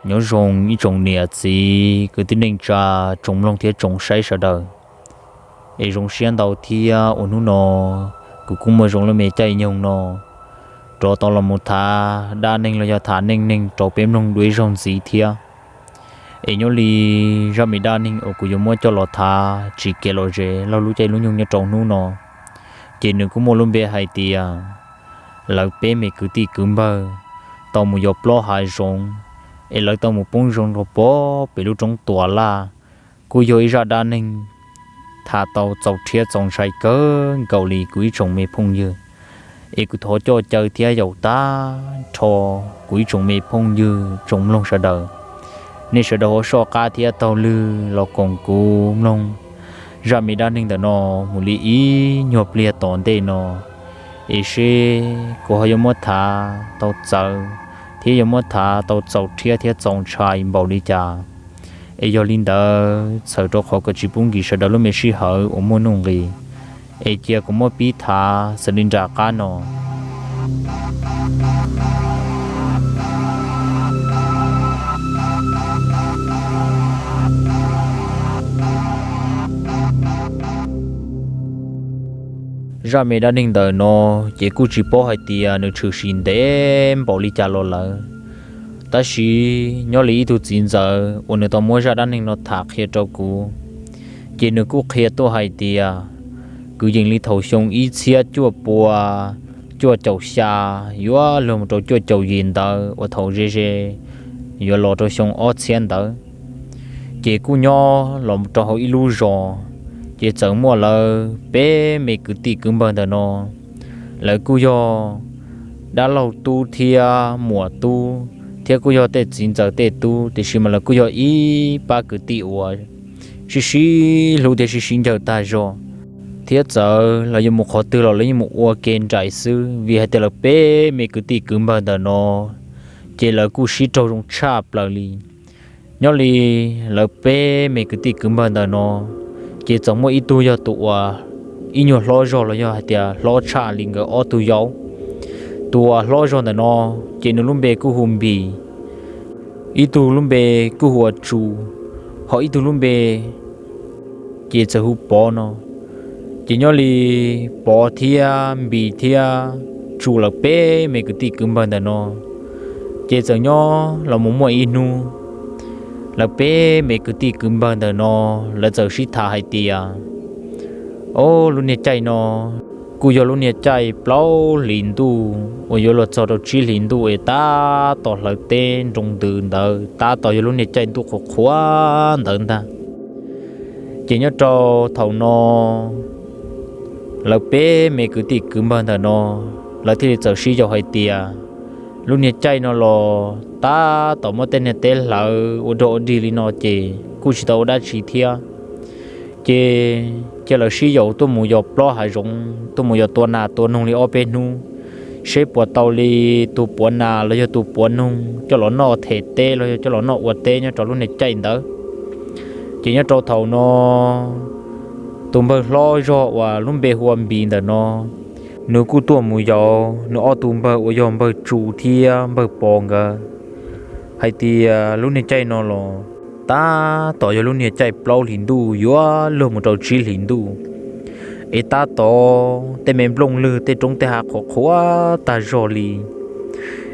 Nyob zoo ib tsoom niam txiv kwv tij neej tsa, tsoom mloog thiab tsoom saib sawv daws. Es zoo siab ntau thiab uas hnub no kuv kuj muaj zoo lub me caij nyoog no rov tau los mus tham dab neeg los yog tham neej neeg rau peb mloog dua ib zaug ntxiv thiab. Es nyob li zaj me dab neeg uas kuv yuav muab coj los tham tsis kev lom zem lub caij lub nyoog nyob rau hnub no, ces nws kuj muaj lub npe hais tias lawv peb me kwv tij kwv npawg tau mus yos plob hav zoov, es lawv tau mus poob zoo rau pem lub roob Tuam Laj. Kuj yog ib zaj dab neeg tham tau txaus rhiab txaus ntshai kawg nkaus li kuv ib tsoom me phooj ywg. Es kuv thov coj caw thiab yaum tag nrho kuv ib tsoom me phooj ywg tsoom mloog sawv daws, nej sawv daws ho soj qab thiab taug lw los koom kuv mloog zaj me dab neeg ntawm no mus li ib nyuag pliag tom ntej no, es seb kuv ho yuav muab tham tau txawv thiab yuav muab tham tau txaus rhiab thiab txaus ntshai npaum li cas. Es yog li ntawd txhawm rau qhov kom tsis pub nkim sawv daws lub me sij hawm uas muaj nuj nqis, es cia kuv muab pib tham xws li nram qab no. Zaj me dab neeg ntawm no ces kuj tsis paub hais tias nws tshwm sim ntev npaum li cas los lawm, tab sis nyob li ib tug txiv ntxawm uas nws tau muab zaj dab neeg no tham qhia rau kuv, ces nws kuj qhia tuaj hais tias kwv yees li thaum xyoo ib txhiab cuaj pua cuaj caum xya yuav luag mus rau cuaj caum yim ntawd uas thaum ze ze yuav los rau xyoo ob txhiab ntawd, ces kuj nyob los rau hauv ib lub zos, ces txawm muaj lawv peb me kwv tij kwv npawg ntawm no. Lawv kuj yog dab laug tub thiab muam tub thiab kuj yog tej txiv ntxawm tej tub, tiam sis mas lawv kuj yog ib pab kwv tij uas sib sib hlub thiab sib sib ncaws tag zog, thiab txawm lawv yuav mus qhov twg los lawv yeej mus ua ke nraim xwb, vim hais tias lawv peb me kwv tij kwv npawg ntawm no ces lawv kuj sib raug zoo tshaj plaws li. Nyob li lawv peb me kwv tij kwv npawg ntawm no, ces txawm muaj ib tug yog tus uas ib nyuag hlob zog los yog hais tias hlob tshaj li nkawd ob tug yau. Tus uas hlob zog ntawm no ces nws lub npe kuj hu Npis, ib tug lub npe kuj hu ua Tsu, ho ib tug lub npe ces txawm hu Pov no. Ces nyob li Pov thiab Npis thiab Tsu lawv peb me kwv tij kwv npawg ntawm no, ces txawm nyob los mus muaj ib hnub, lawv peb me kwv tij kwv npawg ntawm no lawv txawm sib tham hais tias, o, lub niag caij no kuj yog lub niag caij plaub hlis ntuj uas yuav luag txog rau tsib hlis ntuj es tab tom hlawv teb nroo ntws ntawd, tab tom yog lub niag caij ntuj qhuav qhuav ntawd ntag. Ces nyob rau thaum no lawv peb me kwv tij kwv npawg ntawm no lawv thiaj li txawm sib yaum hais tias, lub niag caij no los tab tom muab tej niag teb hlawv ua dog ua dig li no ces kuj tsis tau ua dab tsi thiab. Ces cia lawv sib yaum tuaj mus yos plob hav zoov, tuaj mus yos tua nas tua noog li ob peb hnub, seb puas tau li tus puav nas los yog tus puav noog coj los noj them teb los yog coj los noj ua teb nyob rau lub niag caij ntawd. Ces nyob rau thaum no tus npawg hlob zog uas lub npe hu ua Npis ntawm no, nws kuj tuaj mus yaum nws ob tug npawg uas yog npawg Tsu thiab npawg Pov nkawd hais tias lub niag caij no los tab tom yog lub niag caij plaub hlis ntuj yuav luag mus rau tsib hlis ntuj, es tab tom tej me nplooj lwg tej roob tej hav qhuav qhuav tag zog li.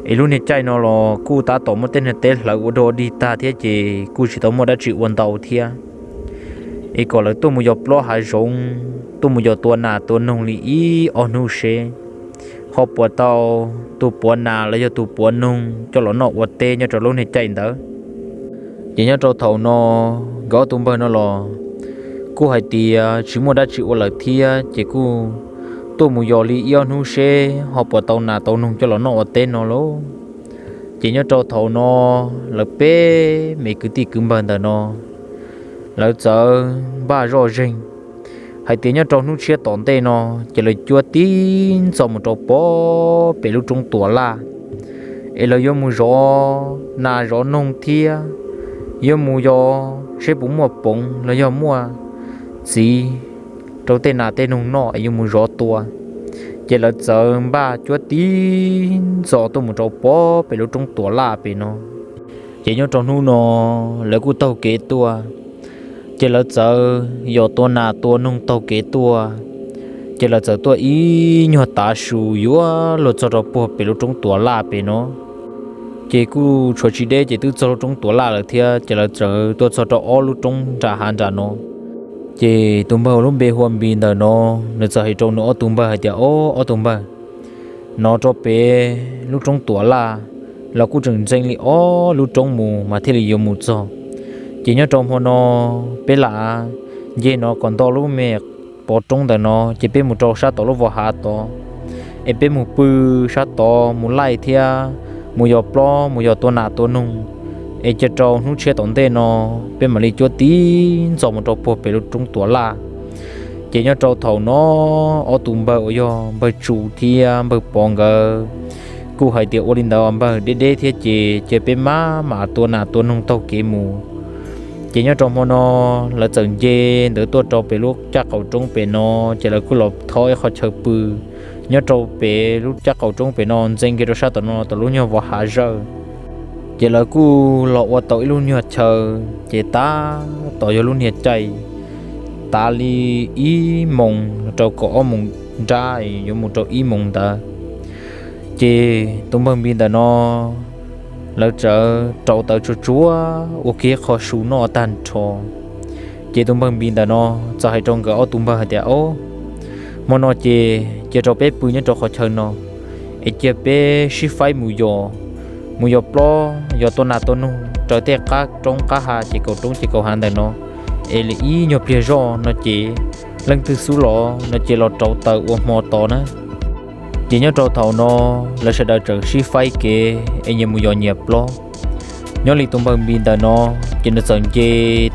Es lub niag caij no los kuj tab tom muab tej niag teb hlawv ua dog dig tag thiab ces kuj tsis tau muaj dab tsi ua ntau thiab. Es kom lawv tuaj mus yos plob hav zoov, tuaj mus yos tua nas tua noog li ib ob hnub seb ho puas tau tus puav nas los yog tus puav noog coj los noj ua teb nyob rau lub niag caij ntawd. Ces nyob rau thaum no nkawd ob tug npawg no los kuj hais tias tsis muaj dab tsi ua lawm thiab ces kuj tuaj mus yos li ib ob hnub seb ho puas tau nas tau noog coj los noj ua teb no lauj. Ces nyob rau thaum no lawv peb me kwv tij kwv npawg ntawm no lawv txawm npaj zoj zeeg hais tias nyob rau hnub tshiab tom ntej no ces lawv cuab tib ntxov mus rau pem lub roob Tuam Laj, es lawv yuav mus zov nas zov noog thiab yuav mus yos seb puas muaj poov los yog muaj txiv rau tej nas tej noog noj es yuav mus zov tua. Ces lawv txawm npaj cuab tib ntxov tuaj mus rau pem lub roob Tuam Laj pem no. Ces nyob rau hnub no lawv kuj taug kev tuaj, ces lawv txawm yos tua nas tua noog taug kev tuaj, ces lawv txawm tuaj ib nyuag tav su yuav luag txog rau puag pem lub roob Tuam Laj pem no. Ces kuj tshuav tsis deb ces twb txog lub roob Tuam Laj lawm thiab, ces lawv txawm tuaj txog rau ob lub roob nram hav nram no. Ces tus npawg uas lub npe hu ua Npis ntawm no, nws txawm hais rau nws ob tug npawg hais tias, Ob, ob tug npawg, no rau pem lub roob Tuam Laj los kuj tseem ntxeev li ob lub roob mus mas thiaj li yuav mus txog. Ces nyob rau hmo no peb lam nce no kom nto lub me pov roob ntawm no, ces peb mus rau sab tod lub vos hav tod, es peb mus pw sab tod mus laij thiab mus yos plob mus yos tua nas tua noog, es cia rau hnub tshiab tom ntej no peb mam li cuab tib ntxov mus rau puag pem lub roob Tuam Laj. Ces nyob rau thaum no ob tus npawg uas yog npawg Tsu thiab npawg Pov nkawd kuj hais tias, Ua li ntawd npawg, deb deb thiab ces cia peb maj mam tua nas tua noog taug kev mus. Ces nyob rau hmo no lawv txawm nce ntawd tuaj rau pem lub caj qaum roob pem no, ces lawv kuj los thob ib qho chaw pw nyob rau pem lub caj qaum roob pem no ntxeev kiag rau sab tom no tom lub nyuag vos hav zawj. Ces lawv kuj los ua tau ib lub nyuag chaw, ces tab tom yog lub niag caij tav li ib moos rau kaum ob moos nrab yuav mus rau ib moos ntawd. Ces tus npawg Npis ntawm no lawv txawm rauv taws tsuag tsuag ua kiag qho su noj tag nrho. Ces tus npawg Npis ntawm no txawm hais rau nkawd ob tus npawg hais tias, Ob, hmo no ces cia rau peb pw nyob rau qhov chaw no, es cia peb sib faib mus yos, mus yos plob yos tua nas tua noog raws tej qab roob qab hav ces kaum roob ces kaum hav ntawm no, es li ib nyuag pliag zoj no ces leej twg xub los no ces los rauv taws ua hmo tod na. Ces nyob rau thaum no lawv sawv daws txawm sib faib kev es nyias mus yos nyias plob. Nyob li tus npawg Npis ntawm no, ces nws txawm nce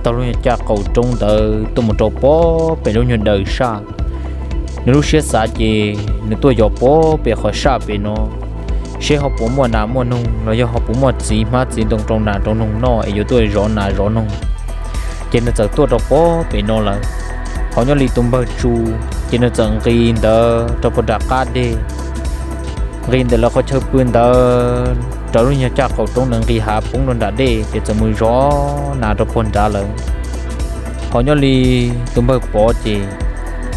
taug lub nyuag caj qaum roob ntawd tuaj mus rau pob pem lub nyuag daws saj. Nws lub siab xav ces nws tuaj yos pob pem qhov saj pem no, seb ho puas muaj nas muaj noog los yog ho puas muaj txiv hmab txiv ntoo rau nas rau noog noj es yuav tuaj zov nas zov noog. Ces nws txawm tuaj rau pob pem no lawm. Ho nyob li tus npawg Tsu, ces nws txawm nqis ntawd rau puag nram qab deg, nqis ntawm lawv qhov chaw pw ntawd rau lub nyuag caj qaum roob ntawd nqis hav poob rau nram dej ces txawm mus zov nas rau puag nrad lawm. Ho nyob li tus npawg Pov ces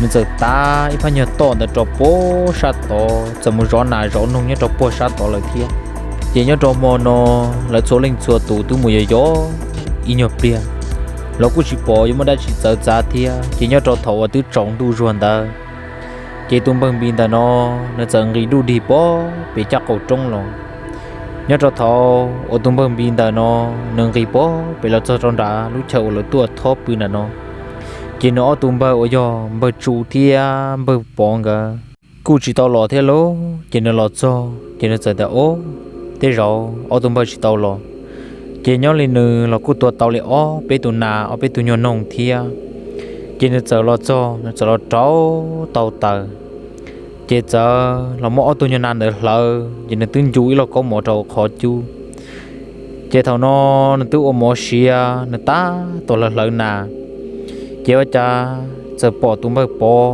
nws txawm tav ib phab nyuag toj ntawd rau puag sab tod txawm mus zov nas zov noog nyob rau puag sab tod lawm thiab. Ces nyob rau hmo no lawv txhua leej txhua tus twb mus yos yos ib nyuag pliag los kuj tsis pom yuav muaj dab tsi txawv txav thiab, ces nyob rau thaum uas twb tsaus ntuj zuag ntawd, ces tus npawg Npis ntawm no nws txawm nqis duj dig pob pem caj qaum roob los. Nyob rau thaum uas tus npawg Npis ntawm no nws nqis pob pem los txog rau nram lub chaw uas lawv tuaj thob pw ntawm no, ces nws ob tus npawg uas yog npawg Tsu thiab npawg Pov nkawd kuj tsis tau los thiab lauj. Ces nws los txog ces nws txawm tias, Ob, tej zaum ob tus npawg tsis tau los. Ces nyob li nws los kuj tua tau li ob peb tus nas ob peb tus nyuag noog thiab. Ces nws txawm los txog nws txawm los rauv tau taws, ces txawm los muab ob tug nyuag nas ntawd hlawv ces nws twb ncu ib lauj kaub mov rau qhov cub. Ces thaum no nws twb ua mov siav nws tab tom hlawv hlawv nas, ces ua cas txawm pom tus npawg Pov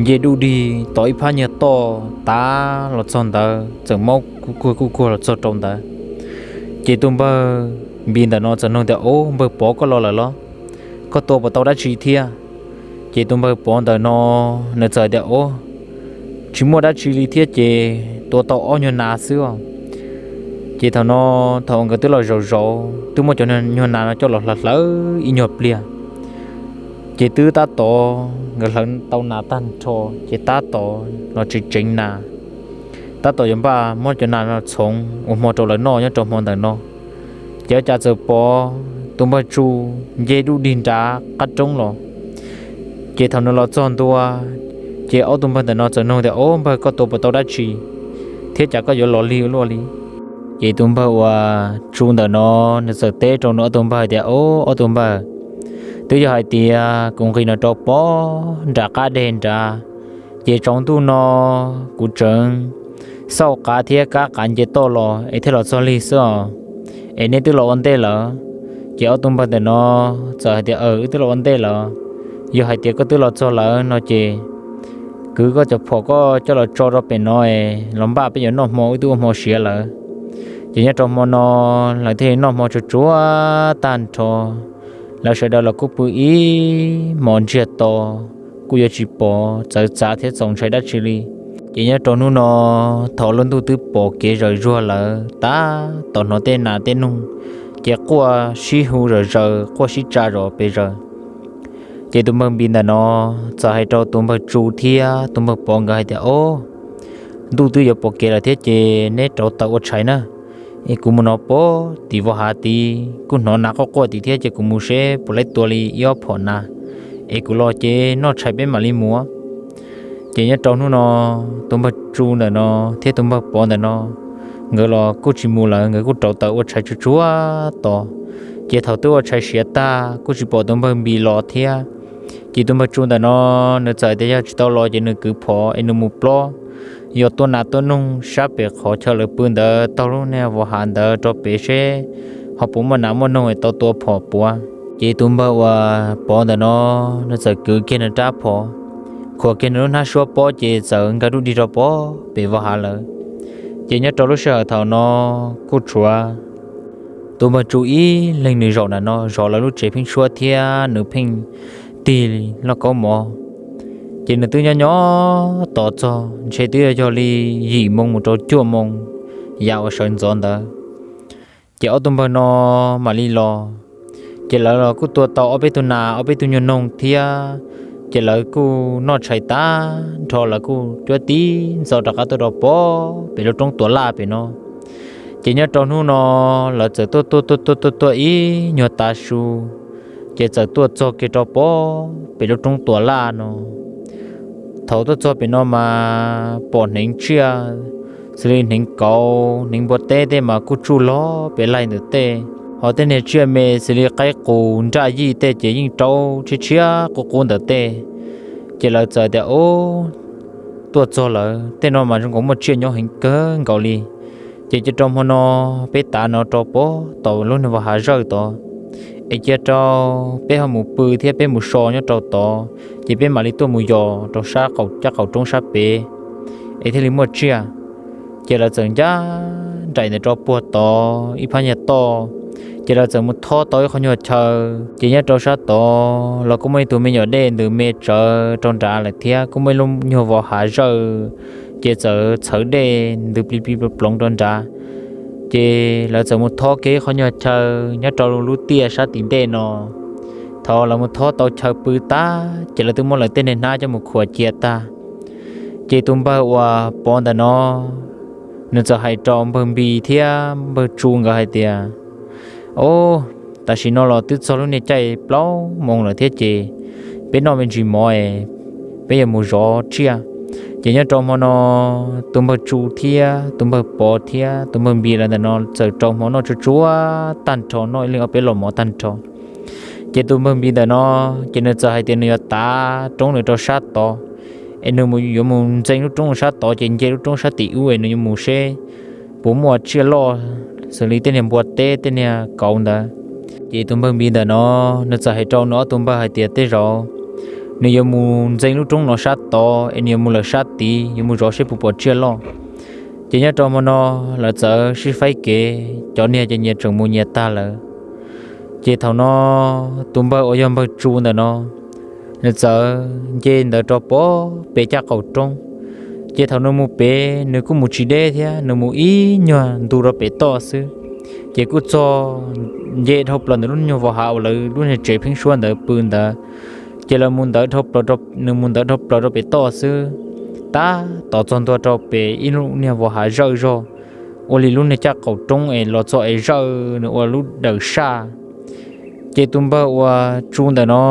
nce duj dig tom ib phab nyuag toj tav los txog ntawd txawm maub kuj kuag kuj kuag los txog rau ntawd. Ces tus npawg Npis ntawm no txawm nug tias, Ob, npawg Pov koj los lawm los? Koj tua puas tau dab tsi thiab? Ces tus npawg Pov ntawm no nws txawm tias, Ob, tsis muaj dab tsi li thiab ces tua tau ob nyuag nas xwb os. Ces thaum no thaum nkawd twb los zaum zaum twb muab cov nyuag nas no coj los hlawv hlawv ib nyuag pliag, ces twb tab tom nkawd hlawv tau nas tag nrho, ces tab tom los tseev tseev nas, tab tom yuav npaj muab cov nas no txhoov ua hmo rau lawv noj nyob rau hmo ntawm no. Ces ua cas txawm pom tus npawg Tsu nce duj dig nrad qab roob los. Ces thaum nws los txog ntua, ces ob tug npawg ntawm no txawm nug tias, Ob, npawg koj tua puas tau dab tsi thiab cas koj yuav los lig ua luaj li? Ces tus npawg uas Tsu ntawm no nws txawm teb rau nws ob tug npawg tias, Ob, ob tug npawg, twb yog hais tias kuv nqis no rau pob nram qab deg nrad, ces tsaus ntuj no kuv tseem xauj qav thiab kab qav nce toj los es thiaj los txog lig xwb os. Es nej twb los ua ntej lawm? Ces ob tug npawg ntawm no txawm hais tias, Aws, wb twb los ua ntej lawm. Yog hais tias koj twb los txog lawm no ces kwv koj cov phom koj coj los tso rau pem no es los npaj peb yuav noj hmo, wb twb ua hmo siav lawm. Ces nyob rau hmo no lawv thiaj li noj hmo tsuag tsuag tag nrho, lawv sawv daws los kuj pw ib hmos ntsiag to, kuj yuav tsis pom txawv txav thiab txaus ntshai dab tsi li. Ces nyob rau hnub no, thaum lub ntuj twb pom kev zawm zuag lawm, tab tom hnov tej nas tej noog ces quaj sib hu zawm zaws, quaj sib tsa zom pes zaws. Ces tus npawg Npis ntawm no txawm hais rau tus npawg Tsu thiab tus npawg Pov nkawd hais tias, Ob, ntuj twb yuav pom kev lawm thiab ces neb rauv taws ua tshais na, es kuv mus no pem tim vos hav tid, kuj hnov nas quaj quaj tim thiab, ces kuv mus seb puas laib tua li ib ob phom nas, es kuv los ces noj tshais peb mam li mus. Ces nyob rau hnub no, tus npawg Tsu ntawm no thiab tus npawg Pov ntawm no, nkawd los kuj tsis mus lawm, nkawd kuj rauv taws ua tshais tsuag tsuag tos. Ces thaum twb ua tshais siav tag kuj tsis pom tus npawg Npis los thiab. Ces tus npawg Tsu ntawm no, nws txawm tias yog tsis tau los ces nws kwv phom es nws mus plob, yog tuaj nas tuaj noog sab pem qhov chaw lawv pw ntawd taug lub niag vos hav ntawd rau pem seb ho puas muaj nas muaj noog es tau tua phom puav. Ces tus npawg uas Pov ntawm no, nws txawm kwv kiag nws rab phom, khuam kiag nws lub hnab suab pob ces txawm nkag dub dig rau pem vos hav lawm. Ces nyob rau lub sij hawm thaum no kuj tshuav tus npawg Tsu ib leeg nws zaum ntawm no zov lawv lub tsev pheeb suab thiab nws pheej tig lauj kaub mov. Ces nws twb nyob nyob tos txog ntshe twb yog li yim moo mus rau cuaj moo yav uas sawv ntxov ntawd, ces ob tug npawg no mam li los. Ces lawv los kuj tua tau ob peb tug nas ob peb tug nyuag noog thiab, ces lawv kuj noj tshais tag nrho lawv kuj cuab tib ntxo rov qab tuaj rau pem lub roob Tuam Laj pem no. Ces nyob rau hnub no lawv txawm tuaj tuaj tuaj tuaj tuaj tuaj ib nyuag tav su, ces txawm tuaj txog kiag rau pem lub roob Tuam Laj no. Thaum tuaj txog pem no mas pom hneev tsiaj xws li hneev kauv hneev npua teb tej mas kuj tsuj log pem laig ntawm tej, ho tej niag tsiaj me xws li qaib qus nraj yij tej ces yeej raub tshiab tshiab qub qub ntawm tej. Ces lawv txawm tias, Ub, tuaj txog lawm, tej no mas zoo nkaus muaj tsiaj nyob heev kawg nkaus li. Ces cia rau hmo no peb tav no rau pem tom lub niag vos hav zawj tod, es cia rau peb ho mus pw thiab peb mus so nyob rau tod, ces peb mam li tuaj mus yos rau sab qaum caj qaum roob sab pem es thiaj li muaj tsiaj. Ces lawv txawm ncaj nraim ntawd rau puag tod ib phab nyuag toj, ces lawv txawm mus thob tau ib qho nyuag chaw. Ces nyob rau sab tod los kuj muaj ib tug me nyuam dej ntws me tsawv rau nrad lawm thiab kuj muaj ib lub nyuag vos hav zawj, ces txawm txhawv dej ntws plig plig ploov rau nrad. Ces lawv txawm mus thob kiag ib qho nyuag chaw nyob rau lub tiaj sab tim ntej no. Thaum lawv mus thob tau chaw pw tag ces lawv twb muab lawv tej niag hnab coj mus khuam cia tag. Ces tus npawg uas Pov ntawm no, nws txawm hais rau npawg Npis thiab npawg Tsu nkawd hais tias, Ob, tam sim no los twb txog lub niag caij plaub moo lawm thiab ces peb noj me ntsis mov es peb yuav mus zov tsiaj. Ces nyob rau hmo no tus npawg Tsu thiab tus npawg Pov thiab tus npawg Npis lawv ntawm no txawm rau hmo noj tsuag tsuag tag nrho, noj ib leeg ob peb los mov tag nrho. Ces tus npawg Npis ntawm no, ces nws txawm hais tias nws yuav tav roob nws rau sab tod, es nws yuav mus ntxeev lub roob sab tod ces nce lub roob sab tim ub es nws yuav mus seb puas muaj tsiaj loj xws li tej niag npua teb tej niag kauv ntawd. Ces tus npawg Npis ntawm no, nws txawm hais rau nws ob tug npawg hais tias tej zaum nws yuav mus ntxeev lub roob no sab tod es nws yuav mus lawm sab tid yuav mus zov seb puas pom tsiaj loj. Ces nyob rau hmo no lawv txawm sib faib kev, cov niag ces nyias tseem mus nyias tag lawm. Ces thaum no tus npawg uas yog npawg Tsu ntawm no, nws txawm nce ntawd rau pem caj qaum roob. Ces thaum nws mus pem nws kuj mus tsis deb thiab, nws mus ib nyuag ntu rau pem toj xwb, ces kuj txog nce dhau plaws ntawm lub nyuag vos hav uas lawv lub niag tsev pheeb suab ntawd pw ntawd. Ces lawv mus ntawd dhau plaws, nws mus ntawd dhau plaws rau pem toj xwb, tab tom txog ntua rau pem ib lub niag vos hav zawj zog, ua li lub niag caj qaum roob es los txog es zawj nws ua lub dawm saj. Ces tus npawg uas Tsu ntawm no,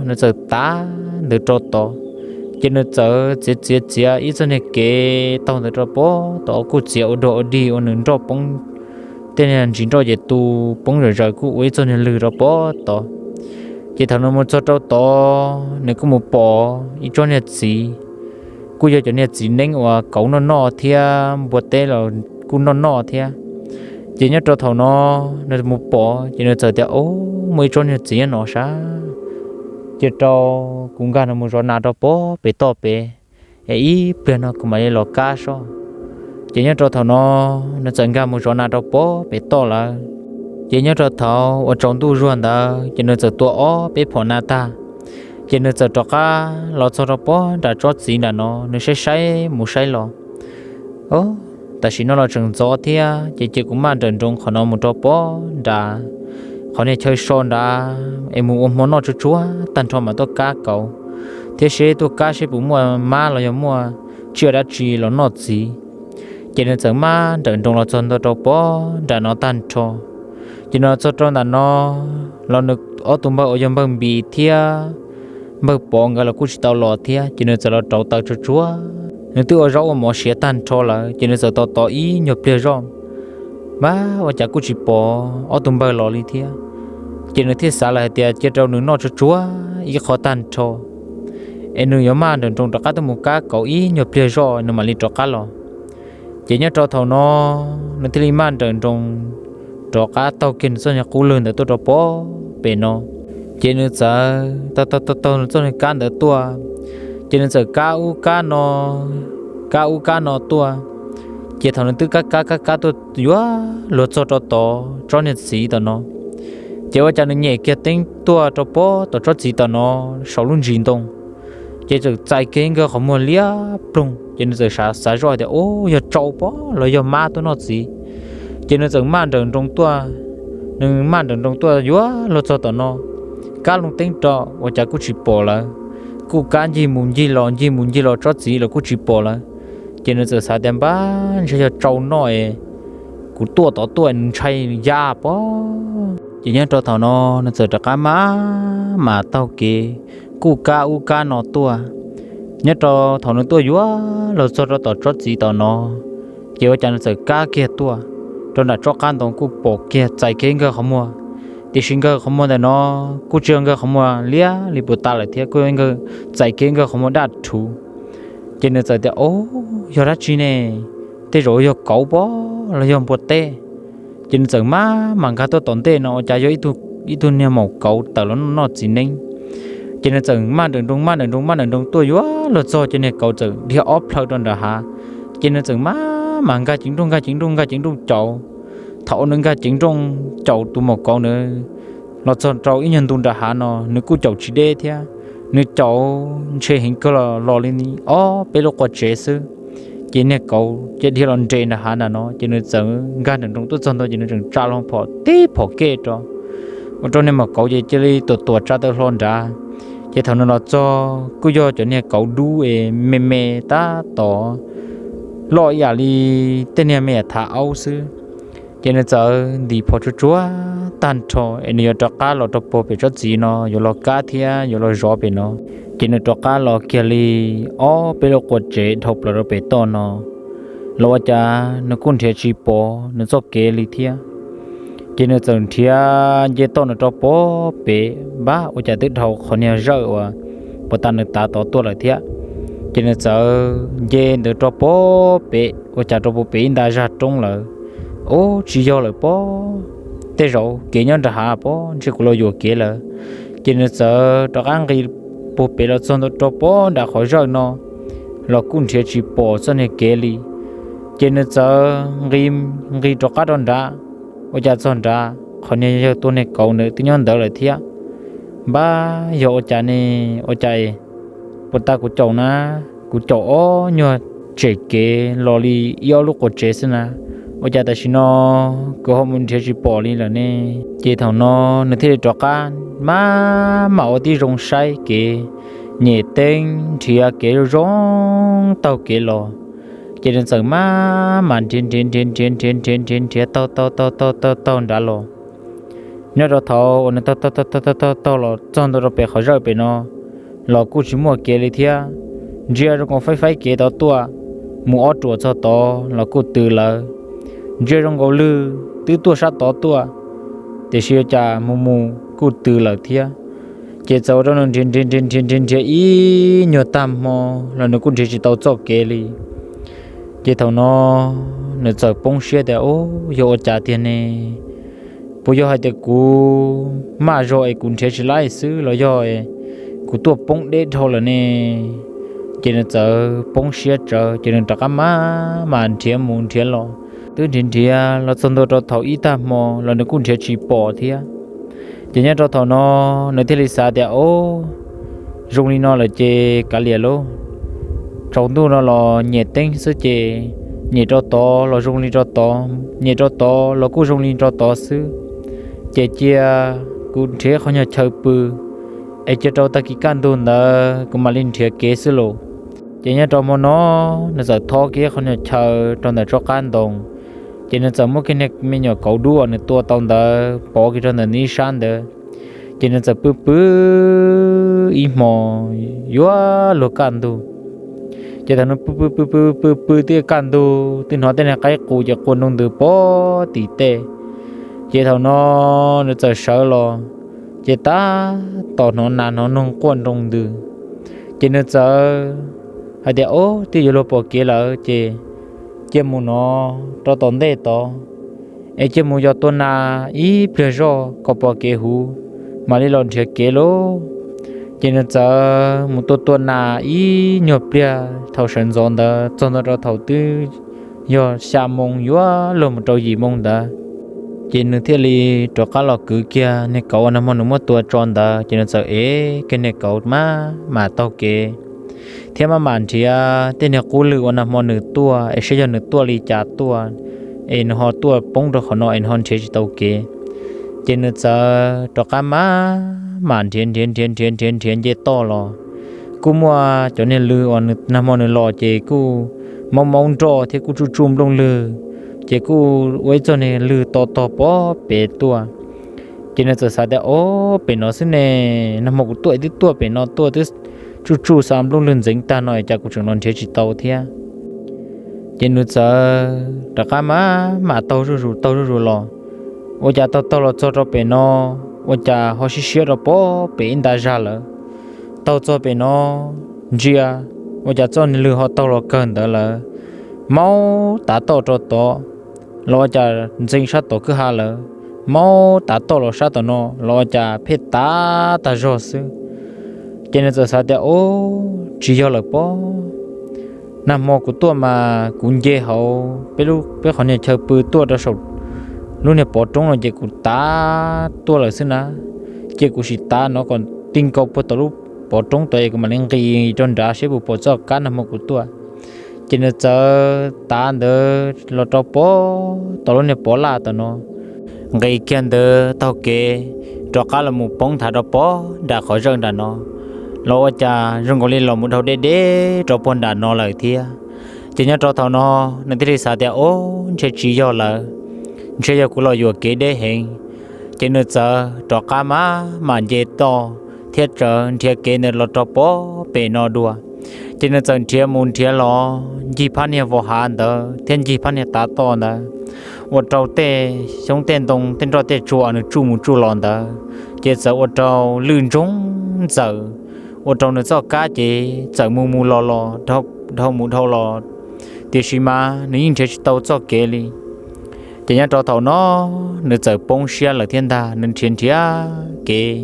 nws txawm tav ntawd rau tod, ces nws txawm txiav txiav txiav ib txoj niag kev taug ntawd rau pem tod, kuj txiav ua dog ua dig ua nws nroj poob, tej niag ntsis nroj ces tu poob zom zaws kuj ua ib txoj niag lwg rau pem tod. Ces thaum nws mus txog rau tod nws kuj mus pom ib tsob niag txiv, kuj yog cov niag txiv neeb uas kauv noj noj thiab npua teb los kuj noj noj thiab. Ces nyob rau thaum no nws mus pom ces nws txawm tias, Ob, muaj ib tsob niag txiv nyob no sab, cia rau kuv nkag no mus zov nas rau pem pem toj pem, es ib pliag no kuv mam li los kab soj. Ces nyob rau thaum no nws txawm nkag mus zov nas rau pob pem toj lawm. Ces nyob rau thaum uas tsaus ntuj zuag ntawd ces nws txawm tua ob peb phom nas tag, ces nws txawm rov qab los txog rau pob nram tsob txiv nram no, nws saib saib mus saib los, Tam sim no los tseem ntxov thiab ces cia kuv maj nrawm nroos qhov no mus rau pob nrad, qhov niag chaw so nrad es mus ua hmo noj tsuag tsuag tag nrho mas tuaj kab kauv, thiab seb tuaj kab seb puas muaj mab los yog muaj tsiaj dab tsi los noj txiv. Ces nws txawm maj nrawm nroos los txog ntua rau pob nram no tag nrho. Ces nws los txog rau ntawm no los nws ob tug npawg uas yog npawg Npis thiab npawg Pov nkawd los kuj tsis tau los thiab, ces nws txawm los rauv taws tsuag tsuag. Nws twb ua zaub ua mov siav tag nrho lawm ces nws txawm tos tos ib nyuag pliag zoj, npab ua cas kuj tsis pom ob tug npawg los li thiab. Ces nws thiaj xav lawm hais tias cia rau nws noj tsuag tsuag ib qho tag nrho es nws yuav maj nrawm nroos rov qab tuaj mus kab kauv ib nyuag pliag zoj nws mam li rov qab los. Ces nyob rau thaum no nws thiaj li maj nrawm nroos rov qab taug kiag nws txoj niag qub lwg ntawd tuaj rau pob pem no. Ces nws txawm taug taug taug nws txoj niag kab ntawd tuaj, ces nws txawm kab ub kab no, kab ub kab no tuaj. Ces thaum nws twb kab kab kab kab tuaj yuav luag txog rau tom tsob niag txiv tom no, ces ua cas nws nyem kiag teeb tuaj rau pob tom tsob txiv tom no saum lub ntsis ntoo, ces txawm txais kiag ib nkawg qhov muag liab ploog. Ces nws txawm xav zoj tias, Ub, yog tsau pob los yog mab tuaj noj txiv. Ces nws txawm maj nrawm nroos tuaj, nws maj nrawm nroos tuaj yuav luag txog tom no, kab loo teeb rau ua cas kuj tsis pom lawv, kuj kab ncig mus ncig los ncig mus ncig los tsob txiv los kuj tsis pom lawv. Ces nws txawm xav tias, Npab, ntshe yog tsau noj es kuv tuaj tod tuaj nws ntshai ya pob. Ces nyob rau thaum no nws txawm rov qab maj mam taug kev kuj kab ub kab no tuaj. Nyob rau thaum nws tuaj yuav luag txog rau tom tsob txiv tom no, ces ua cas nws txawm kab kiag tuaj rau nram tsob qab ntoo kuj pom kiag txais kiag ib nkawg qhov muag. Tiam sis nkawg qhov muag ntawm no kuj tsis yog nkawg qhov muag liab li puag ta lawm thiab, kuj yog nkawg txais kiag nkawg qhov muag daj rhuv. Ces nws txawm tias, Ub, yog dab tsi ne? Tej zaum yog kauv pob los yog npua teb. Ces nws txawm maj mam nkag tuaj tom ntej no ua cas yog ib tug niag maum kauv tawm los noj txiv neeb. Ces nws txawm maj nrawm nroos maj nrawm nroos maj nrawm nroos tuaj yuav luag txog ces niag kauv txawm dhia ob plhaw rau nram hav. Ces nws txawm maj mam nkag ceev nrooj nkag ceev nrooj nkag ceev nrooj caum. Thaum uas nws nkag ceev nrooj caum tus maum kauv ntawd los txog rau ib nyuag ntu nram hav no nws kuj caum tsis deb thiab, nws caum ntshe heev kawg los li ob peb lub qua tsev xwb. Ces niag kauv cia dhia los nres nram hav nram no ces nws txawm nkag nrawm nroos tuaj txog ntua ces nws tseem tsa loo phom tib phom kej rau, ua rau niag maum kauv ces cia li tuam tuam tsa taw hlo nrad. Ces thaum nws los txog kuj yog cov niag kauv dub es me me tab tom loj ib yam li tej niag me nyuam thav aub xwb. Ces nws txawm ntim phom tsuag tsuag tag nrho es nws yuav rov qab los rau puag pem tsob txiv no yuav los kab thiab yuav los zov pem no. Ces nws rov qab los kiag li ob peb lub qua tsev dhau plaws rau pem toj no los ua cas nws kuj nrhiav tsis pom nws txoj kev li thiab. Ces nws txawm nrhiav nce toj nws rau puag pem, npab ua cas twb dhau qhov niag zawj uas puag ta nws tav tod tuaj lawm thiab. Ces nws txawm nce ntawd rau puag pem ua cas rau puag pem ib nta zaj roob lawm. Ub, tsis yog lawm pob, tej zaum kev nyob nram hav pob, ntshe kuv los yuam kev lawm. Ces nws txawm rov qab nqis puag pem los txog ntua rau puag nram qhov zawj no los kuj nrhiav tsis pom txoj niag kev li. Ces nws txawm nqis, nqis rov qab rau nrad, ua cas txog nrad qhov niag yawg tua niag kauv ntawd twb nyob ntawd lawm thiab. Npab, yog ua cas ne? Ua cas puag ta kuv caum na, kuv caum ob nyuag tsem kev los li ib ob lub qua tsev xwb na, ua cas tam sim no kuv ho mus nrhiav tsis pom li lawm ne? Ces thaum no nws thiaj li rov qab maj mam ua tib zoo saib kev, nyem teeb nrhiav kev zoo zoo taug kev los. Ces nws txawm maj mam nrhiav nrhiav nrhiav nrhiav nrhiav nrhiav nrhiav nrhiav taug taug taug taug taug taug nrad los. Nyob rau thaum uas nws taug taug taug taug taug taug los txog ntua rau pem qhov zawj pem no los kuj tsis muaj kev li thiab. Ntsia zoo nkaus faib faib kev tod tuaj mus ob ruam txog tod los kuj tws lawm. Ntsia zoo nkaus lwg twb tuaj sab tod tuaj, tiam sis ua cas mus mus kuj tws lawm thiab. Ces txawm ua rau nws nrhiav nrhiav nrhiav nrhiav nrhiav nrhiav ib nyuag tag hmo los nws kuj nrhiav tsis tau txoj kev li. Ces thaum no nws txawm poob siab tias, Ub, yog ua cas tiag ne? Puas yog hais tias kuv maj zog es kuv nrhiav tsis laib xwb los yog kuv tuaj poob deb dhau lawm ne? Ces nws txawm poob siab tsawv, ces nws rov qab maj mam nrhiav mus nrhiav los. Twb nrhiav nrhiav los txog ntua rau thaum ib tag hmo los nws kuj nrhiav tsis pom thiab. Ces nyob rau thaum no nws thiaj li xav tias, Ob, zoo li no lawm ces kav liam lauj. Tsaus ntuj no los nyem teeb xwb ces nyem rau tod los zoo li rau tod, nyem rau tod los kuj zoo li rau tod xwb. Ces cia kuv nrhiav qhov nyuag chaw pw, es cia rau tag kis kaj ntug ntawd kuv mam li nrhiav kev xwb lauj. Ces nyob rau hmo no nws txawm thob kiag qhov nyuag chaw rau ntawm tsob qab ntoo, ces nws txawm muab kiag niag me nyuam kauv dub uas nws tua tau ntawd pov kiag rau ntawm nws ib sab ntawd. Ces nws txawm pw pw ib hmo yuav luag kaj ntug. Ces thaum nws pw pw pw pw pw pw twb kaj ntug twb hnov tej niag qaib qus ces quaj nroo ntws pog tim tej. Ces thaum no nws txawm sawv los, ces tab tom hnov nas hnov noog quaj nroo ntws. Ces nws txawm hais tias, Ob, twb yuav luag pom kev lawm ces cia mus no rau tom ntej tod, es cia mus yos tua nas ib pliag zoj kom pom kev huv, mam li los nrhiav kev lauj. Ces nws txawm mus tua tua nas ib nyuag pliag thaum sawv ntxov ntawd txog ntua rau thaum twb yog xya moo yuav luag mus rau yim moo ntawd. Ces nws thiaj li rov qab los kwv kiag niag kauv uas nag hmo nws muab tua tso ntawd, ces nws txawm ev kiag niag kauv maj mam taug kev thiab maj mam nrhiav tej niag qub lwm uas nag hmo nws tuaj es saib yog nws tuaj li cas tuaj, es nws ho tuaj poob rau qhov no es nws ho nrhiav tsis tau kev. Ces nws txawm rov qab maj mam nrhiav nrhiav nrhiav nrhiav nrhiav nrhiav nce toj los. Kuj muaj cov niag lw uas nag hmo nws los ces kuj maub maub nroj thiab kuj tsuj tsuj nplooj lwg, ces kuj ua ib txoj niag lwg to tog pog pem tuaj. Ces nws txawm xav tias, Ob, pem no xwb ne, nag hmo kuv tuaj twb tuaj pem no tuaj twb tsuj tsuj xa nplooj lwg ntxeev tag no es cas kuv tseem los nrhiav tsis tau thiab. Ces nws txawm rov qab maj mam taug zuj zus taug zuj zus los, ua cas taug taug los txog rau pem no, ua cas ho sib siab rau pog pem ib nta zag lawm. Taug txog pem no ntsia, ua cas txoj niag lwg ho taug los kawg ntawd lawm, maub tav toj rau tod los ua cas ntxeev sab tom kwj ha lawm, maub tav toj los sab tom no los ua cas pheej tav tag zog xwb. Ces nws txawm xav tias, Ob, tsis yog lawm pob, nag hmo kuv tuaj mas kuv nce hauv peb lub, peb qhov niag chaw pw tuaj rau saum lub niag pov roob no ces kuv tav tuaj lawm xwb na. Cia kuv sim tav no kom ti nkaus puag tom lub pov roob tod es kuv mam li nqis rau nrad seb puas pom txoj kab nag hmo kuv tuaj. Ces nws txawm tav ntawd los rau pog tom lub niag pov laj tom no, nqis kiag ntawd taug kev rov qab los mus poob nthav rau pog nram qhov zawj nram no, los ua cas zoo nkaus li los mus dhau deb deb rau pog nram no lawm thiab. Ces nyob rau thaum no nws thiaj li xav tias, Ob, ntshe tsis yog lawm, ntshe yog kuv los yuam kev deb heev. Ces nws txawm rov qab maj mam nce toj thiab txawm nrhiav kev ntawd los rau pog pem no dua. Ces nws txawm nrhiav mus nrhiav los ncig phab niag vos hav ntawd thiab ncig phab niag tav toj ntawd, ua rau tej xyoob tej ntoo tej nroj tej tsua nws tsuj mus tsuj los ntawd, ces txawm ua rau lwj ntsoog ntxawm, ua rau nws txoj kab ces txawm mus mus los los, dhau mus dhau los, tiam sis mas nws yeej nrhiav tsis tau txoj kev li. Ces nyob rau thaum no nws txawm poob siab lawm thiab ntag, nws nrhiav nrhiav kev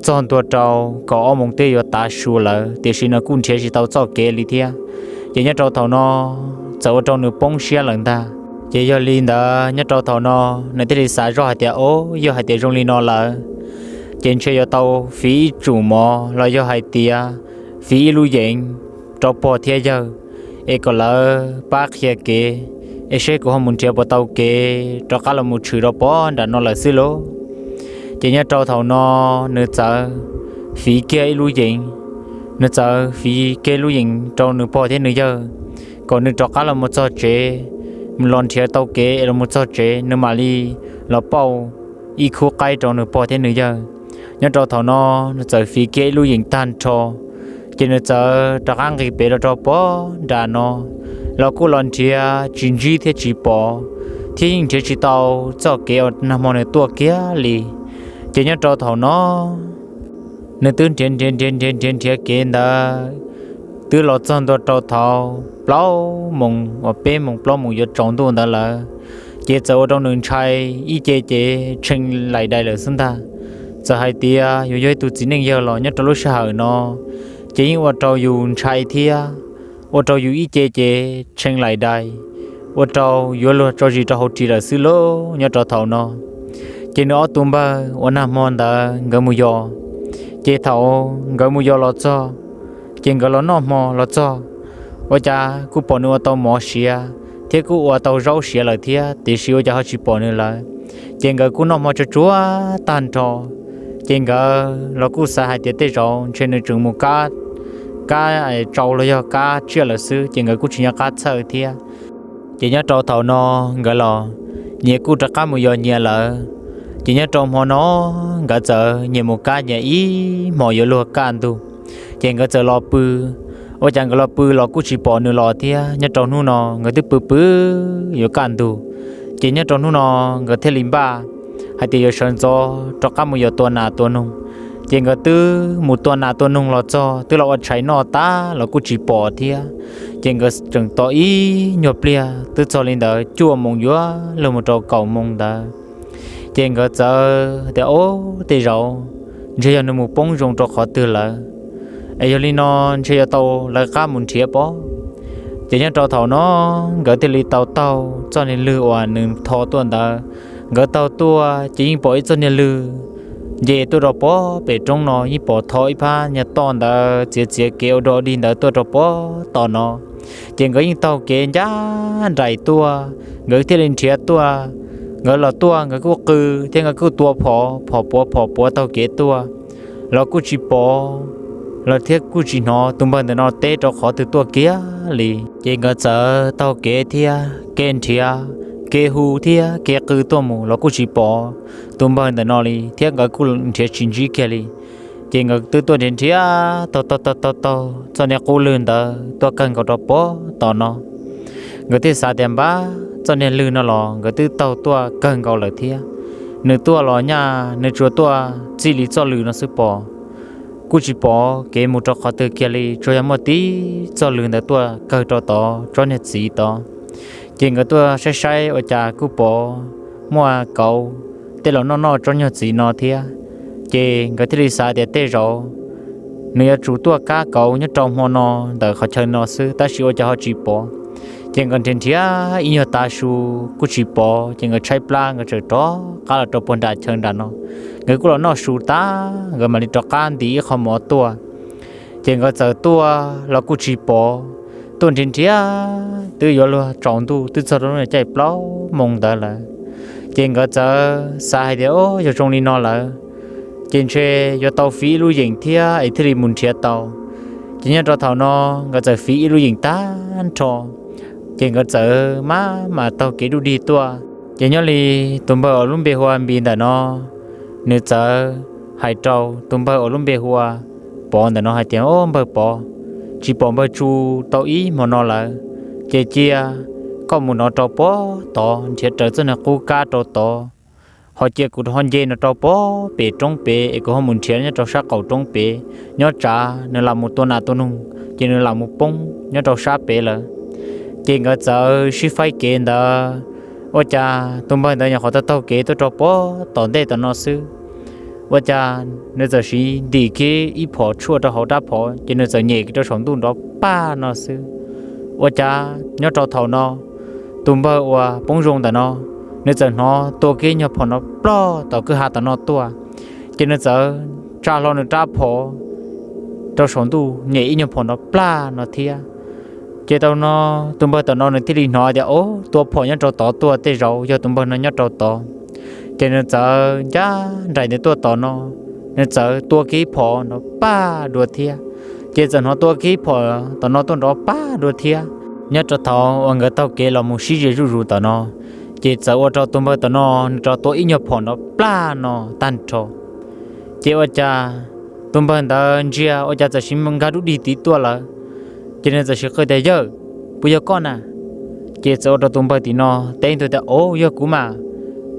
txog ntua rau kaum ob moos twb yuav tav su lawm, tiam sis nws kuj nrhiav tsis tau txoj kev li thiab. Ces nyob rau thaum no txawm ua rau nws poob siab lawm ntag. Ces yog li ntawd nyob rau thaum no nws thiaj li xav zoj hais tias, Ob, yog hais tias zoo li no lawm, ces ntshe yuav tau fiv ib tsum mov los yog hais tias fiv ib lub yeem rau pog thiab yawg, es kom lawv pab qhia kev, es seb kuv ho mus nrhiav puas tau kev rov qab los mus tshwm rau pog nram no lawm xwb lauj. Ces nyob rau thaum no nws txawm fiv kiag ib lub yeem, nws txawm fiv kiag ib lub yeem rau nws pog thiab nws yawg, kom nws rov qab los mus txog tsev, los nrhiav tau kev es los mus txog tsev nws mam li los pauj ib khub qaib rau nws pog thiab nws yawg. Nyob rau thaum no nws txawm fiv kiag ib lub yeem tag nrho, ces nws txawm rov qab nqis pem los rau pog nram no, los kuj los nrhiav tsis ntsib thiab tsis pom, thiab yeej nrhiav tsis tau txoj kev uas nag hmo nws tuaj kiag li. Ces nyob rau thaum no nws twb nrhiav nrhiav nrhiav nrhiav nrhiav nrhiav kev ntawd, twb los txog ntua rau thaum plaub moos uas peb moos plaub moos yuav tsaus ntuj ntawd lawm, ces txawm ua rau nws ntshai ib ce ces tshee laim dais lawm xwb ntag. Txawm hais tias yuav yog ib tug txiv neej yawg los nyob rau lub sij hawm no, ces yeej ua rau yus ntshai thiab ua rau yus ib ce ces tshee laim dais, ua rau yuav luag tso zis rau hauv ris lawm xwb lauj. Nyob rau thaum no ces nws ob tug npawg uas nag hmo ntawd nkawd mus yos, ces thaum nkawd mus yos los txog, ces nkawd los noj hmo los txog, ua cas kuj pom nws ua tau mov siav thiab kuj ua tau zaub siav lawm thiab, tiam sis ua cas ho tsis pom nws lawm. Ces nkawd kuj noj hmo tsuag tsuag tag nrho, ces nkawd los kuj xav hais tias tej zaum ntshe nws tseem mus kab, kab tsau los yog kab tsiaj lawm xwb, ces nkawd kuj tsis nco qab txhawj thiab. Ces nyob rau thaum no nkawd los nyias kuj rov qab mus yos nyias lawm. Ces nyob rau hmo no nkawd txawm nyias mus kab nyias ib hmos yuav luag kaj ntug, ces nkawd txawm los pw. Ua cas nkawd los pw los kuj tsis pom nws los thiab. Nyob rau hnub no nkawd twb pw pw yuav kaj ntug, ces nyob rau hnub no nkawd thiaj li npaj hais tias yuav sawv ntxov rov qab mus yos tua nas tua noog. Ces nkawd twb mus tua nas tua noog los txog twb los ua tshais noj tag los kuj tsis pom thiab. Ces nkawd tseem tos ib nyuag pliag twb txog li ntawd cuaj moos yuav luag mus rau kaum moos ntawd. Ces nkawd txawm tias, Ob, tej zaum ntshe yog nws mus poob zoo rau qhov twg lawm, es yog li no ntshe yuav tau lawv qab mus nrhiav pob. Ces nyob rau thaum no nkawd thiaj li tau taug txoj niag lwg uas nws tho tuaj ntawd. Nkawd taug tuaj ces yeej pom ib txoj niag lwg nce tuaj rau pob pem roob no, yeej pom tho ib phab niag toj ntawd txiav txiav kev ua dog dig ntawd tuaj rau pob tom no. Ces nkawd yeej taug kev ncaj nraim tuaj, nkawd thiaj li nrhiav tuaj. Nkawd los tuaj nkawd kuj qw thiab nkawd kuj tua phom, phom puav phom puav taug kev tuaj los kuj tsis pom, los thiab kuj tsis hnov tus npawg ntawm no teb rau qhov twg tuaj kiag li. Ces nkawd txawm taug kev thiab kev nrhiav, kev hu thiab kev qw tuaj mus los kuj tsis pom tus npawg ntawm no li thiab nkawd kuj nrhiav tsis ntsib kiag li. Ces nkawd twb tuaj nrhiav nrhiav taug taug taug taug taug txoj niag qub lwg ntawd tuaj kawg nkaus rau pob tom no. Nkawd thiaj xav tias npab txoj niag lwg no los nkawd twb taug tuaj kawg nkaus lawm thiab. Nws tuaj los nyaj nws tsuas tuaj txij li txoj lwg no xwb pob, kuj tsis pom kev mus rau qhov twg kiag li, tsuas yog muaj tib txoj lwg ntawd tuaj kawg rau tod tsob niag txiv tod. Ces nkawd tuaj saib saib ua cas kuj pom muaj kauv tej los noj noj tsob nyuag txiv no thiab. Ces nkawd thiaj li xav tias tej zaum nws yuav tsum tuaj kab kauv nyob rau hmo no ntawm qhov chaw no xwb, tab sis ua cas ho tsis pom. Ces nkawd nrhiav nrhiav ib nyuag tav su kuj tsis pom, ces nkawd tshaib plab nkawd txawm rov qab los rau puag nram chaw nram no. Nkawd kuj los noj su tag nkawd mam li rov qab ntim ib qho mov tuaj. Ces nkawd txawm tuaj los kuj tsis pom, tuaj nrhiav nrhiav twb yuav luag tsaus ntuj twb txog rau lub caij plaub moos ntawd lawm. Ces nkawd txawm xav hais tias, Au, yog zoo li no lawm ces ntshe yuav tau fiv ib lub yeem thiab es thiaj li mus nrhiav tau. Ces nyob rau thaum no nkawd txawm fiv ib lub yeem tag nrho, ces nkawd txawm maj mam taug kev dub dig tuaj. Ces nyob li tus npawg uas lub npe hu ua Npis ntawm no, nws txawm hais rau tus npawg uas lub npe hu ua Pov ntawm no hais tias, Au, npawg Pov, tsis pom npawg Tsu tau ib hmo no lawm, ces cia koj mus no rau pob tod nrhiav raws txoj niag qub kab rau tod, ho cia kuv ho nce no rau pob pem roob pem es kuv ho mus nrhiav nyob rau sab qaum roob pem, nyob tsam nws lam mus tua nas tua noog ces nws lam mus poob nyob rau sab pem lawm. Ces nkawd txawm sib faib kev ntawd, ua cas tus npawg ntawd nyuam qhuav taug taug kev tuaj rau pob tom ntej tom no xwb, ua cas nws txawm siv ntim kiag ib phom tshuaj rau hauv rab phom ces nws txawm nyem kiag rau saum ntuj nrov pag no xwb. Ua cas nyob rau thaum no tus npawg uas poob zoo ntawm no, nws txawm hnov tua kiag nyuag phom nrov plog tom kwj ha tom no tuaj, ces nws txawm tsa hlo nws rab phom rau saum ntuj nyem ib nyuag phom nrov plag no thiab. Ces tau no tus npawg tom no nws thiaj li hnov tias, Au, tua phom nyob rau tod tuaj, tej zaum yog tus npawg no nyob rau tod. Ces nws txawm ncaj nraim nws tuaj tom no, nws txawm tua kiag ib phom nrov pag dua thiab. Ces txawm hnov tua kiag ib phom tom no tuaj nrov pag dua thiab. Nyob rau thaum uas nkawd taug kev los mus sib ze zuj zus tom no, ces txawm ua rau tus npawg tom no nws rov tua ib nyuag phom nrov plag no tag nrho. Ces ua cas tus npawg ntawd ntsia ua cas txawm siv nkag dub dig tiv tuaj lawm. Ces nws txawm siv qw tias, Yawg, puas yog koj na? Ces txawm ua rau tus npawg tim no teb ntua tias, Au, yog kuv mas,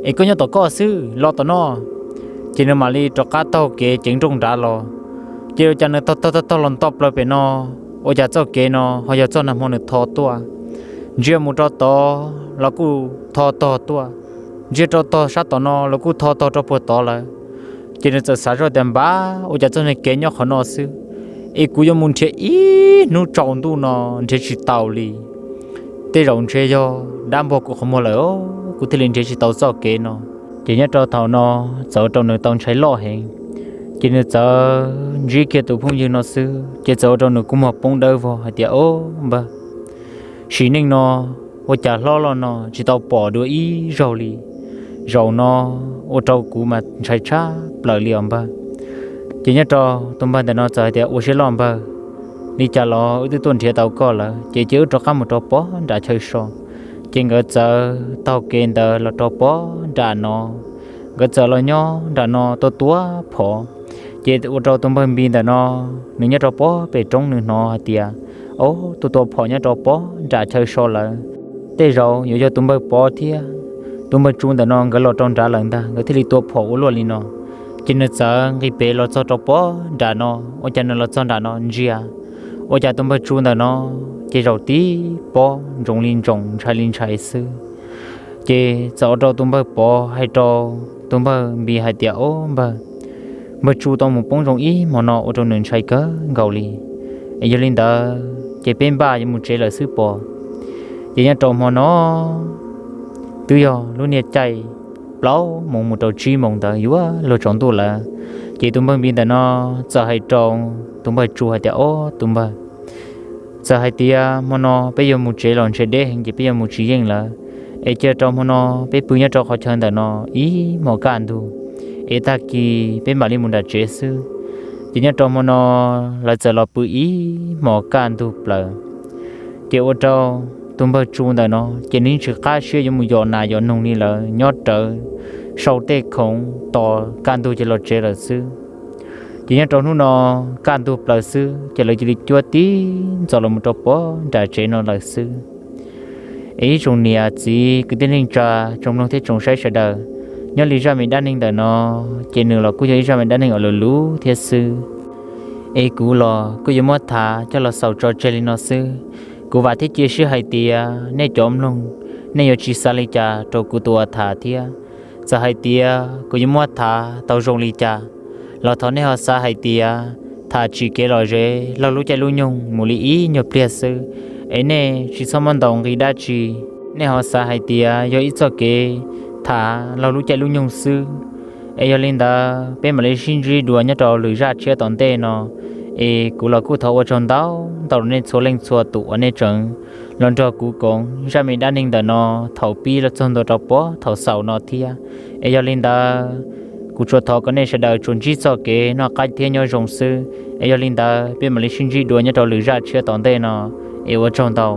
es koj nyob tom koj xwb los tom no. Ces nws mam li rov qab taug kev ceev nrooj nrad los. Ces ua cas nws taug taug taug taug los nto plaws pem no, ua cas txoj kev no ho yog txoj nag hmo nws tho tuaj. Ntsia mus rau tod los kuj tho tog tuaj, ntsia rau tog sab tom no los kuj tho tog rau puag tod lawm. Ces nws txawm xav zoj tias, Npab, ua cas txoj niag kev nyob qhov no xwb, es kuv yuav mus nrhiav ib hnub tsaus ntuj no nrhiav tsis tau li. Tej zaum ntshe yog dab npog kuv qhov muag lawm os, kuv thiaj li nrhiav tsis tau txoj kev no. Ces nyob rau thaum no txawm ua rau nws tau ntshai loj heev, ces nws txawm ntsib kiag tus phooj ywg no xwb ces txawm ua rau nws kua muag poob dawb vog hais tias, Au npawg, sim neej no ua cas hlob los no tsis tau pom dua ib zaug li. Zaum no ua rau kuv mas ntshai tshaj plaws li os npawg. Ces nyob rau tus npawg ntawm no txawm hais tias, Ua siab loj npawg, li cas los wb twb tuaj nrhiav tau koj lawm ces cia wb rov qab mus rau pog nram chaw so. Ces nkawd txawm taug kev ntawd los rau pog nram no, nkawd txawm los nyob nram no tua tua phom. Ces ua rau tus npawg Npis ntawm no, nws nyob rau pog pem roob nws hnov hais tias, Au, tua tua phom nyob rau pog nram chaw so lawm, tej zaum yuav yog tus npawg Pov thiab tus npawg Tsu ntawm no nkawd los rau nrad lawm ntag nkawd thiaj li tua phom ua luaj li no. Ces nws txawm nqis pem los txog rau pog nram no, ua cas nws los txog nram no ntsia, ua cas tus npawg Tsu ntawm no ces zaum tib pob ntsoov li ntsoov ntshai li ntshai xwb. Ces txawm ua rau tus npawg Pov hais rau tus npawg Npis hais tias, Au npawg, npawg Tsu tau mus poob zoo ib hmo no ua rau nws ntshai kawg nkaus li. Es yog li ntawd ces peb npaj yuav mus tsev lawm xwb pog. Ces nyob rau hmo no twb yog lub niaj caij plaub moos mus rau tsib moos ntawd yuav luag tsaus ntuj lawm. Ces tus npawg Npis ntawm no txawm hais rau tus npawg Tsu hais tias, Au tus npawg, txawm hais tias hmo no peb yuav mus tsev los ntshe deb heev ces peb yuav mus tsis yeej lawm. Es cia rau hmo no peb pw nyob rau qhov chaw ntawm no ib hmos kaj ntug, es tag kis peb mam li mus nram tsev xwb. Ces nyob rau hmo no lawv txawm los pw ib hmos kaj ntug plaws. Ces ua rau tus npawg Tsu ntawm no ces nws yeej tsis qab siab yuav mus yos nas yos noog li lawm, nyob rawv sau tej khoom tos kaj ntug ces los tsev lawm xwb. Ces nyob rau hnub no kaj ntug plaws xwb ces lawv cia li cuab tib ntxov los mus rau pog nram tsev no lawm xwb. Es ib tsoom niam txiv kwv tij neej tsa, tsoom mloog thiab tsoom saib sawv daws, nyob li zaj me dab neeg ntawm no ces nws los kuj yog ib zaj me dab neeg uas luv luv thiab xwb. Es kuv los kuj yuav muab tham coj los xaus tso tseg li no xwb. Kuv vam thiab cia siab hais tias nej cov mloog, nej yuav tsis xav li cas rau kuv tus uas tham thiab. Txawm hais tias kuv yuav muab tham tau zoo li cas los thov nej ho xav hais tias tham tsis kev lom zem laug lub caij lub nyoog mus li ib nyuag pliag xwb, es nej tsis txhob muab ntaus nqi dab tsi. Nej ho xav hais tias yog ib txoj kev tham laug lub caij lub nyoog xwb. Es yog li ntawd peb mam li sib ntsib dua nyob rau lwm zaj tshiab tom ntej no. Es kuv los kuj thov ua tsaug ntau ntau rau nej txhua leej txhua tus uas nej tseem los nrog kuv koom zaj me dab neeg ntawm no thaum pib los txog ntua rau pog thaum xaus no thiab. Es yog li ntawd kuv tsuas thov kom nej sawv daws tsuas ntsib txoj kev noj qab thiab nyob zoo xwb. Es yog li ntawd peb mam li sib ntsib dua nyob rau lwm zaj tshiab tom ntej no. Es ua tsaug ntau.